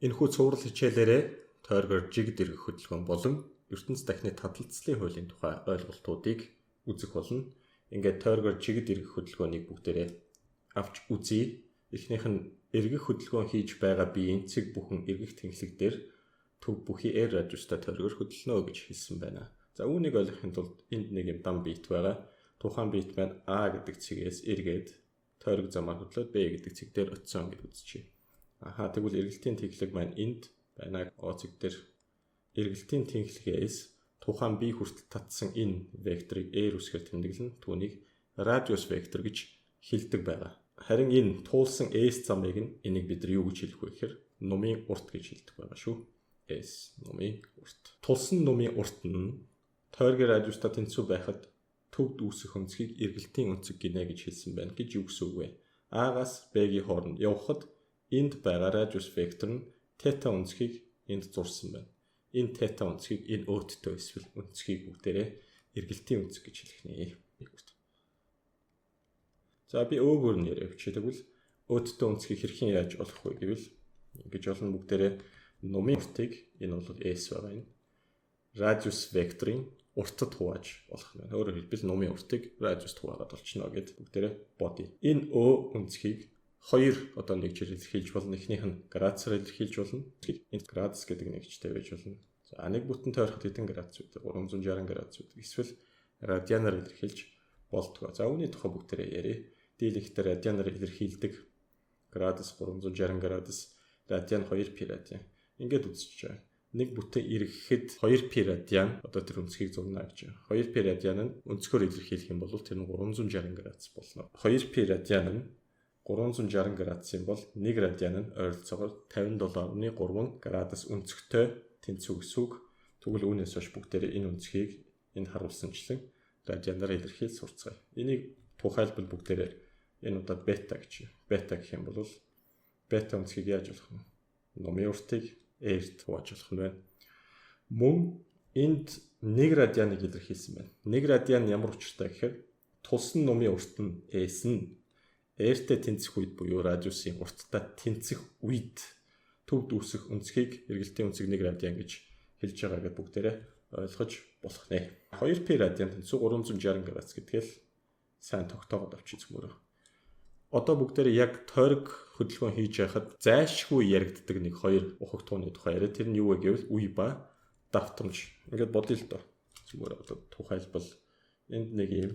Энэхүү цуврал хичээлээрээ тойргоор жигд эргэх хөдөлгөөн болон ертөнц дахины таталцлын хуулийн тухай ойлголтуудыг үзэх болно. Ингээд тойргоор жигд эргэх хөдөлгөөнийг бүгдээрээ авч үзье. Эхнийх нь эргэх хөдөлгөөн хийж байгаа биеийн цэг бүхэн эргэх тэнхлэг дээр төв бүхий R радиустай тойргоор хөдөлнө гэж хэлсэн байна. За, үүнийг ойлгохын тулд энд нэг юм дам биет байгаа. Тухайн биет маань А гэдэг цэгээс эргээд тойрог замаар хөдлөөд B гэдэг цэг дээр очисон гэж үзчихье. Аха, тэгвэл эргэлтийн тэнхлэг маань энд байна. О цэг дээр эргэлтийн тэнхлэгээс тухайн B хүртэл татсан энэ векторыг R үсгээр тэмдэглэнэ. Түүнийг радиус вектор гэж хэлдэг байгаа. Харин энэ туулсан S замыг нь энийг бид нар юу гэж хэлэх вэ гэхээр нумын урт гэж хэлдэг байгаа шүү. S нумын урт. Тулсан нумын урт нь тойргийн радиустай тэнцүү байхад төвд үүсэх өнцгийг эргэлтийн өнцөг гинэ гэж хэлсэн байна гэж юу гэсэн үг вэ? А-гаас B-гийн хооронд явхад энд байгаа радиус вектор нь тета өнцгийг энд зурсан байна. Энэ тета өнцгийг, энэ өөттэй эсвэл өнцгийг бүгдээрээ эргэлтийн өнцөг гэж хэлэх нэ. За, би өөгөр нь яриа явчих. Тэгвэл өөттэй өнцгийг хэрхэн яаж олох вэ гэвэл ингэж олно: бүгдээрээ нумын уртыг, энэ бол S байгаа, энэ радиус векторын уртад хувааж болох нь. Өөрөөр хэлбэл, нумын уртыг радиуст хуваагаад олчихно гэд бүгдээрээ бодъё. Энэ Ö өнцгийг хоёр одоо нэгжээр илэрхийлж болно. Эхнийх нь градусаар илэрхийлж болно. Энэ градус гэдэг нэгжтэй байж болно. За, нэг бүтэн тойроход хэдэн градус вэ? 360 градус вэ? Эсвэл радианаар илэрхийлж болдгоо. За, үүний тухай бүгдээрээ ярья. Дийлэнхдээ радианаар илэрхийлдэг. Градус 360 градус, радиан 2 пи радиан. Ингээд үзчихэж байгаа. Нэг бүтэн эргэхэд 2 пи радиан одоо тэр өнцгийг зурна гэж. 2 пи радиан нь өнцгөр илэрхийлэх юм бол тэр нь 360 градус болно. 2 пи радиан нь 360 градус юм бол 1 радиан нь ойролцоогоор 57.3 градус өнцөгтэй тэнцүү гэсэн үг. Тэгвэл үүнээс хойш бүгдээрээ энэ өнцгийг энд харуулсанчлан радианаар илэрхийл сурцгаая. Энийг тухайлбал бүгдээрээ энэ удаад бета гэж. Бета гэх юм бол бета өнцгийг яаж олох вэ? Нумын уртыг R-т хувааж болох нь байна. Мөн энд 1 радианыг илэрхийлсэн байна. 1 радиан ямар учиртай гэхээр тулсан нумын урт нь S нь R-тэй тэнцэх үед буюу радиусын урттай тэнцэх үед төвд үүсэх өнцгийг эргэлтийн өнцөг 1 радиан гэж хэлж байгаа гэдээ бүгдээрээ ойлгож болох нэ. 2 π радиан тэнцүү 360 градус гэдгээл сайн тогтоогод авчи зүмөрөө. Одоо бүгдээрээ яг тойрог хөдөлгөөн хийж байхад зайлшгүй яригддаг нэг хоёр ухагтхууны тухай яриа. Тэр нь юу вэ гэвэл үе ба давтамж. Ингээд бодъё л доо. Зүгээр одоо тухайлбал энд нэг юм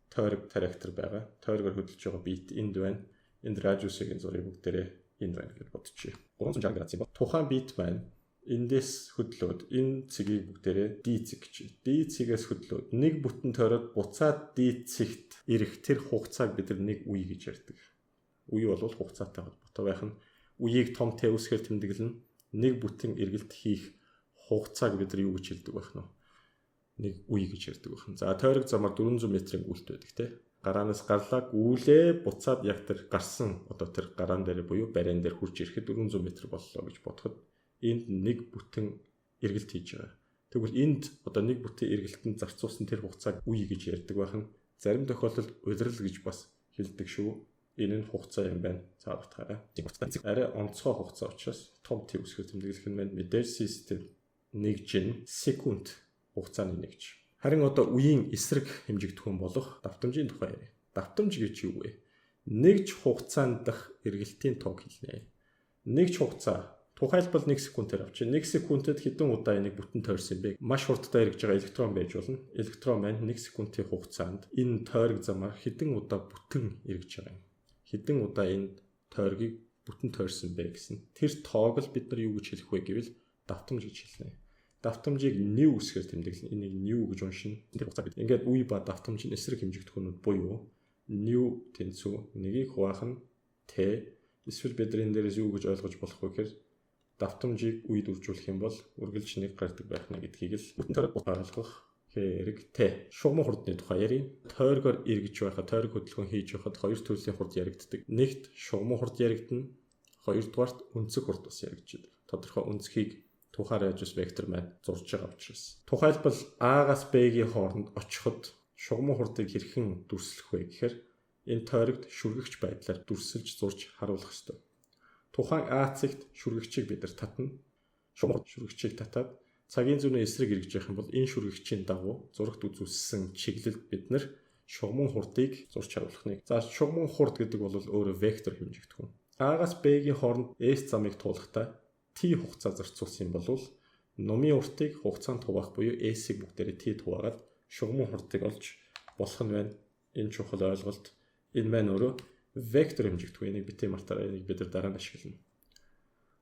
тойрог трактор байгаа. Тойрогоор хөдөлж байгаа биет энд байна. Энд радиусыг зургийг бүгдээрээ энд байна гэж бодчих. 360 градус юм ба. Тухайн биет маань эндээс хөдлөөд энэ цэгийг бүгдээрээ D цэг гэж. D цэгээс хөдлөөд нэг бүтэн тойроод буцаад D цэгт ирэх тэр хугацааг бид нар нэг үе гэж ярьдаг. Үе бол хугацаатай холбоотой байх нь. Үеийг том Т үсгээр тэмдэглэнэ. Нэг бүтэн эргэлт хийх хугацааг бид нар юу гэж хэлдэг байх нь? Нэг үе гэж ярьдаг байна. За, тойрог замаар 400 метрийн гүйлт байдаг, те. Гараанаас гарлаа, гүйлээ, буцаад яг тэр гарсан одоо тэр гараан дээр буюу бариан дээр хүрч ирэхэд 400 метр боллоо гэж бодоход энд нэг бүтэн эргэлт хийж байгаа. Тэгвэл энд одоо нэг бүтэн эргэлтэнд зарцуулсан тэр хугацааг үе гэж ярьдаг байх нь. Зарим тохиолдолд улирал гэж бас хэлдэг шүү. Энэ нь хугацаа юм байна. Цаад утгаараа. Арай онцгой хугацаа учраас том Т үсгээр тэмдэглэх нь байна. Мэдээж систем нэг жин секунд хугацааны нэгж. Харин одоо үеийн эсрэг хэмжигдэхүүн болох давтамжийн тухай ярья. Давтамж гэж юу вэ? Нэгж хугацаанд дах эргэлтийн тоог хэлнэ. Нэгж хугацаа, тухайлбал, 1 секундээр авчи. 1 секундэд хэдэн удаа энийг бүтэн тойрсон юм бэ? Маш хурдтай эргэж байгаа электрон байж болно. Электрон маань 1 секундын хугацаанд энэ тойрог замаар хэдэн удаа бүтэн эргэж байгаа юм? Хэдэн удаа энэ тойргийг бүтэн тойрсон бэ гэсэн. Тэр тоог л бид нар юу гэж хэлэх вэ гэвэл давтамж гэж хэлнэ. Давтамжийг nu үсгээр тэмдэглэнэ. Энийг nu гэж уншина. Тэр хугацаа бид. Ингээд үе ба давтамж нь эсрэг хэмжигдэхүүнүүд буюу nu тэнцүү нэгийг хуваах нь t. Эсвэл бид нар энэ дээрээс юу гэж ойлгож болох вэ гэхээр давтамжийг үед үржүүлэх юм бол үргэлж нэг гардаг байх нэ гэдгийг л бүтэн тойрог ойлгох хэрэгтэй. Шугаман хурдны тухай ярья. Тойргоор эргэж байхад, тойрог хөдөлгөөн хийж байхад хоёр төрлийн хурд яригддаг. Нэгт шугаман хурд яригдана. Хоёрдугаарт өнцөг хурд бас яригддаг. Тодорхой өнцгийг тухайн радиус вектор маань зурж байгаа учраас. Тухайлбал, А-гаас Б-гийн хооронд очиход шугаман хурдыг хэрхэн дүрслэх вэ гэхээр энэ тойрогт шүргэгч байдлаар дүрсэлж зурж харуулах ёстой. Тухайн А цэгт шүргэгчийг бид нар татна. Шугам шүргэгчийг татаад цагийн зүүнээ эсрэг эргэж явах юм бол энэ шүргэгчийн дагуу зурагт үзүүлсэн чиглэлд бид нар шугаман хурдыг зурч харуулах нэг. За, шугаман хурд гэдэг бол өөрөө вектор хэмжигдэхүүн. А-гаас Б-гийн хооронд S замыг туулахдаа T хугацаа зарцуулсан юм бол нумын уртыг хугацаанд хуваах буюу S-ийг бүгдээрээ T хуваагаад шугаман хурдыг олж болох нь байна. Энэ чухал ойлголт. Энэ маань өөрөө вектор хэмжигдэхүүн. Энийг битгий мартаарай. Энийг бид нар дараа нь ашиглана.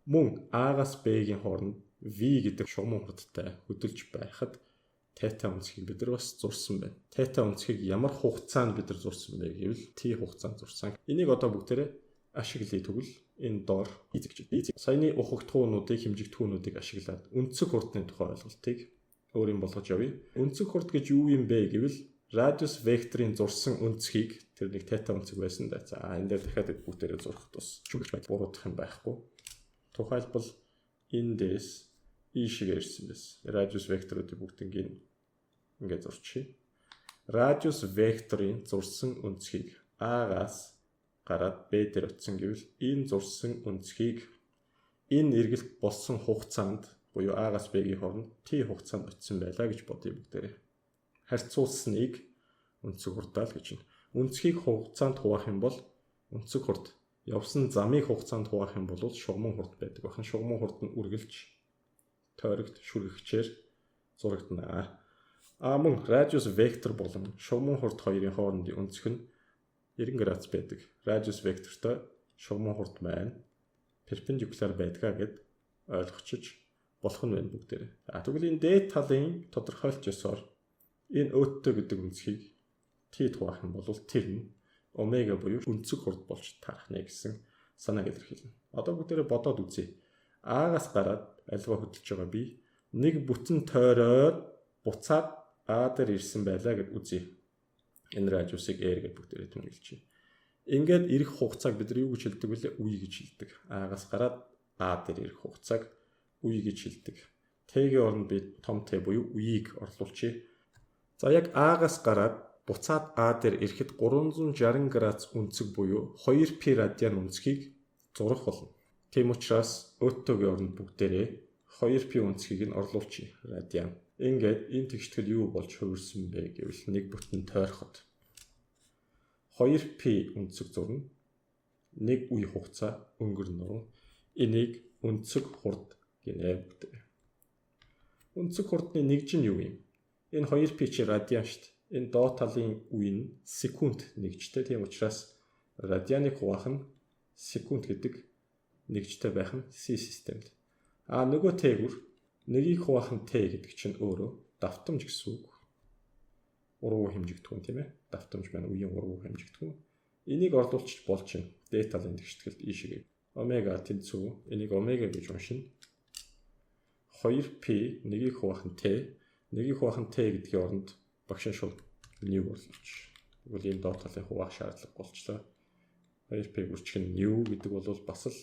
Мөн А-гаас Б-гийн хооронд V гэдэг шугаман хурдтай хөдөлж байхад тета өнцгийг бид нар бас зурсан байна. Тета өнцгийг ямар хугацаанд бид нар зурсан бэ гэвэл T хугацаанд зурсан. Энийг одоо бүгдээрээ ашиглая. Тэгвэл энэ доор эзэгч. Саяны ухагтхуунуудыг, хэмжигдэхүүнүүдийг ашиглаад өнцөг хурдны тухай ойлголтыг өөр юм болгож явъя. Өнцөг хурд гэж юу юм бэ гэвэл радиус векторын зурсан өнцгийг, тэр нэг тета өнцөг байсан да. За, энэ дээр дахиад бүгдээрээ зурхад бас чүглэж бай. Буруутгах юм байхгүй. Тухайлбал эндээс ийшээ ирсэн байсан. Радиус векторуудыг бүгднийг ингээд зурчихъя. Радиус векторын зурсан өнцгийг А-гаас гараад Б дээр очсон гэвэл энэ зурсан өнцгийг энэ эргэлт болсон хугацаанд буюу А-гаас Б-гийн хооронд T хугацаанд очсон байлаа гэж бодъё бүгдээрээ. Харьцуулсныг өнцөг хурдаа л гэж байна. Өнцгийг хугацаанд хуваах юм бол өнцөг хурд, явсан замыг хугацаанд хуваах юм бол шугаман хурд байдаг байна. Шугаман хурд нь үргэлж тойрогт шүргэгчээр зурагдана. А мөн радиус вектор болон шугаман хурд хоёрын хоорондын өнцөг нь 90 градус байдаг. Радиус вектортой шугаман хурд маань перпендикуляр байдгаа гэд ойлгочих болох нь байна бүгдээрээ. А тэгвэл энэ дээд талын тодорхойлт ёсоор энэ өөттэй гэдэг өнцгийг t хуваах юм бол тэр нь омега буюу өнцөг хурд болж таарах нэ гэсэн санааг илэрхийлнэ. Одоо бүгдээрээ бодоод үзье. А-гаас гараад альва хөдөлж байгаа би нэг бүтэн тойроод буцаад А дээр ирсэн байлаа гэд үзье. Энэ радиусыг R гэж бүгдээрээ тэмдэглэжээ. Ингээд ирэх хугацааг бид нар юу гэж хэлдэг вүлээ? Үе гэж хэлдэг. А-гаас гараад А дээр ирэх хугацааг үе гэж хэлдэг. Т-гийн оронд би том Т буюу үеийг орлуулчихъя. За, яг А-гаас гараад буцаад А дээр ирэхэд 360 градус өнцөг буюу 2π радиан өнцгийг зурах болно. Тийм учраас өөтөөгийн оронд бүгдээрээ 2π өнцгийг нь орлуулчихъя радиан. Ингээд энэ тэгштгэл юу болж хувирсан бэ гэвэл нэг бүтэн тойроход 2π өнцөг зурна. Нэг үе хугацаа өнгөрнө. Энийг өнцөг хурд гинэ бүгдээ. Өнцөг хурдны нэгж нь юу юм? Энэ 2π чи радиан шүү дээ. Энэ доод талын үе нь секунд нэгжтэй. Тийм учраас радианыг хуваах нь секунд гэдэг нэгжтэй байх нь СИ системд. А нөгөө тээгүр нэгийг хуваах нь Т гэдэг чинь өөрөө давтамж гэсэн үг. Урвуу хэмжигдэхүүн, тийм ээ. Давтамж маань үеийн урвуу хэмжигдэхүүн. Энийг орлуулчих болж байна. Дээд талын тэгштгэлд ийшээ. Омега тэнцүү. Энийг омега гэж уншина. 2p нэгийг хуваах нь Т. Нэгийг хуваах нь Т гэдгийн оронд багш нь шууд nu орлуулж. Тэгвэл энэ доод талын хуваах шаардлага болчлоо. 2p үржих нь nu гэдэг бол бас л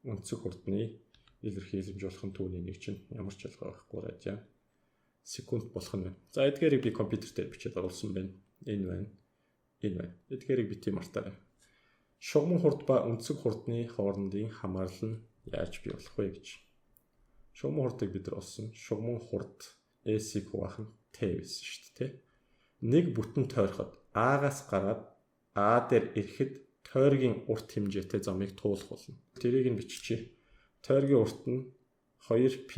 өнцөг хурдны илэрхийлэмж болох нь түүний нэг чинь ямар ч ялгаа байхгүй радиан секунд болох нь байна. За, эдгээрийг би компьютер дээр бичээд оруулсан байна. Энэ байна. Энэ байна. Эдгээрийг битгий мартаарай. Шугаман хурд ба өнцөг хурдны хоорондын хамаарал нь яаж бий болох вэ гэж. Шугаман хурдыг бид нар олсон. Шугаман хурд S-ийг хуваах нь T байсан шүү дээ. Нэг бүтэн тойроход А-гаас гараад А дээр ирэхэд тойргийн урт хэмжээтэй замыг туулах болно. Тэрийг нь биччихье. Тойргийн урт нь 2π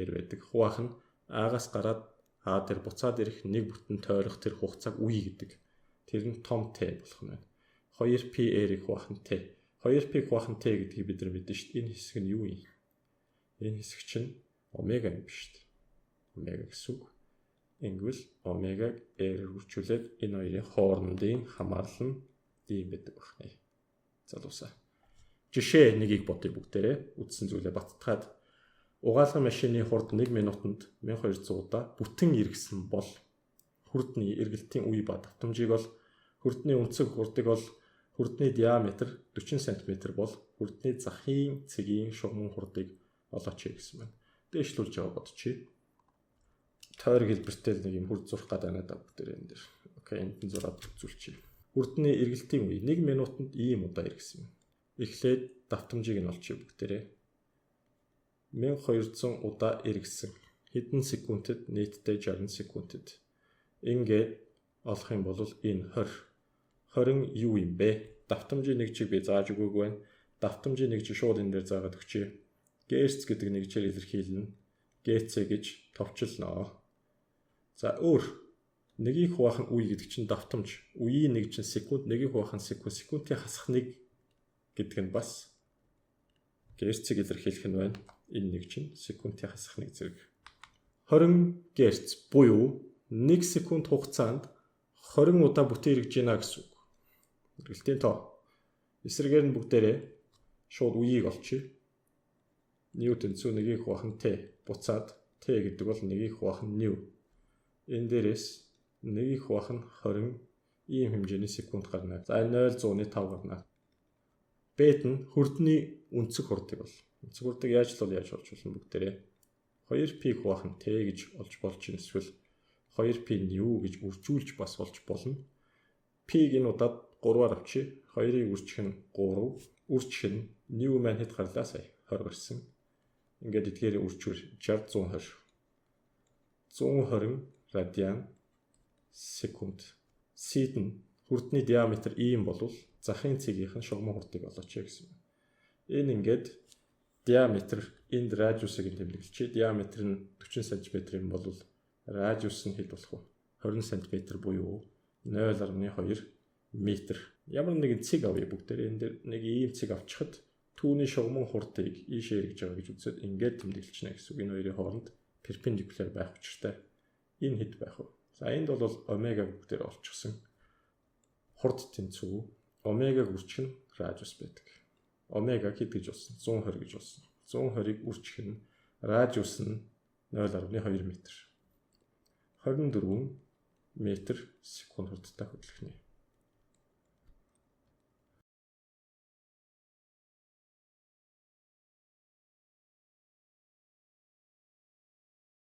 r байдаг. Хуваах нь А-гаас гараад А дээр буцаад ирэх нэг бүтэн тойрох тэр хугацааг үе гэдэг. Тэр нь том Т болох нь байна. 2π r-ыг хуваах нь Т. 2π хуваах нь Т гэдгийг бид нар мэднэ шүү дээ. Энэ хэсэг нь юу юм? Энэ хэсэг чинь омега юм биш үү? Омега гэсэн үг. Ингэвэл омегаг r-ээр үржүүлээд энэ хоёрын хоорондын хамаарал нь ийм байдаг байна. Залуусаа. Жишээ нэгийг бодъё бүгдээрээ. Үндсэн зүйлээ баттгаад угаалгын машины хурд 1 минутанд 1200 удаа бүтэн эргэсэн бол хүрдний эргэлтийн үе ба давтамжийг бол, хүрдний өнцөг хурдыг бол, хүрдний диаметр 40 см бол хүрдний захын цэгийн шугаман хурдыг олооч гэсэн байна. Дээшлүүлж яваа бодчихъя. Тойрог хэлбэртэй нэг юм хурд зурх гээд байна да бүгдээр энэ дээр. Окей, энд нь зураад үзүүлчихье. Хүрдний эргэлтийн үе 1 минутанд ийм удаа эргэсэн юм. Эхлээд давтамжийг нь олчих бүгдээрээ. 1200 удаа эргэсэн. Хэдэн секундэд? Нийтдээ 60 секундэд. Ингээд олох юм бол энэ 20. 20 юу юм бэ? Давтамжийн нэгжийг би зааж өгөөгүй байна. Давтамжийн нэгжийг шууд энэ дээр заагаад өгчээ. Герц гэдэг нэгжээр илэрхийлнэ. ГЦ гэж товчлно. За, өөр нэгийг хуваах нь үе гэдэг чинь давтамж. Үеийн нэг чинь секунд, нэгийг хуваах нь секунд, секундын хасах нэг гэдэг нь бас герцийг илэрхийлэх нь байна. Энэ нэг чинь секундын хасах нэг зэрэг. 20 герц буюу 1 секунд хугацаанд 20 удаа бүтэн эргэж байна гэсэн үг. Эргэлтийн тоо. Эсрэгээр нь бүгдээрээ шууд үеийг олчихъя. Ньютон зүү нэгийг хуваах нь Т. Буцаад Т гэдэг бол нэгийг хуваах нь ню. Энэ дээрээс нэгийг хуваах нь 20 ийм хэмжээний секунд гарна. За, энэ 0.5 гарна. Б-д нь хурдны өнцөг хурдыг бол. Өнцөг хурдыг яаж л бол яаж олж болно бүгдээрээ. 2π хуваах нь Т гэж олж болж байна. Эсвэл 2π ню гэж үржүүлж бас олж болно. P-г энэ удаад 3-аар авчи. 2-ыг үржих нь 3, үржих нь ню маань хэд гарлаа сая? 20 гарсан. Ингээд эдгээр үржвэр 60 120. 120 радиан секунд. C-д нь хурдны диаметр ийм болвол захын цэгийнх нь шугаман хурдыг олооч гэсэн. Энэ ингээд диаметр, энд радиусыг нь тэмдэглэжээ. Диаметр нь 40 см юм бол радиус нь хэд болох вэ? 20 см буюу 0.2 метр. Ямар нэгэн цэг авъя бүгдээр. Энэ дээр нэг ийм цэг авчихад түүний шугаман хурдыг ийшээ эргэж байгаа гэж үзээд ингээд тэмдэглэжнэ гэсэн үг. Энэ хоёрын хооронд перпендикуляр байх учиртай. Энэ хэд байх вэ? За, энд бол омега бүгдээр олчихсон. Хурд тэнцүү омегаг үржих нь радиус байдаг. Омега хэд гэж болсон? 120 гэж болсон. 120-ыг үржих нь радиус нь 0.2 метр. 24 метр секунд хурдтай хөдлөх нь.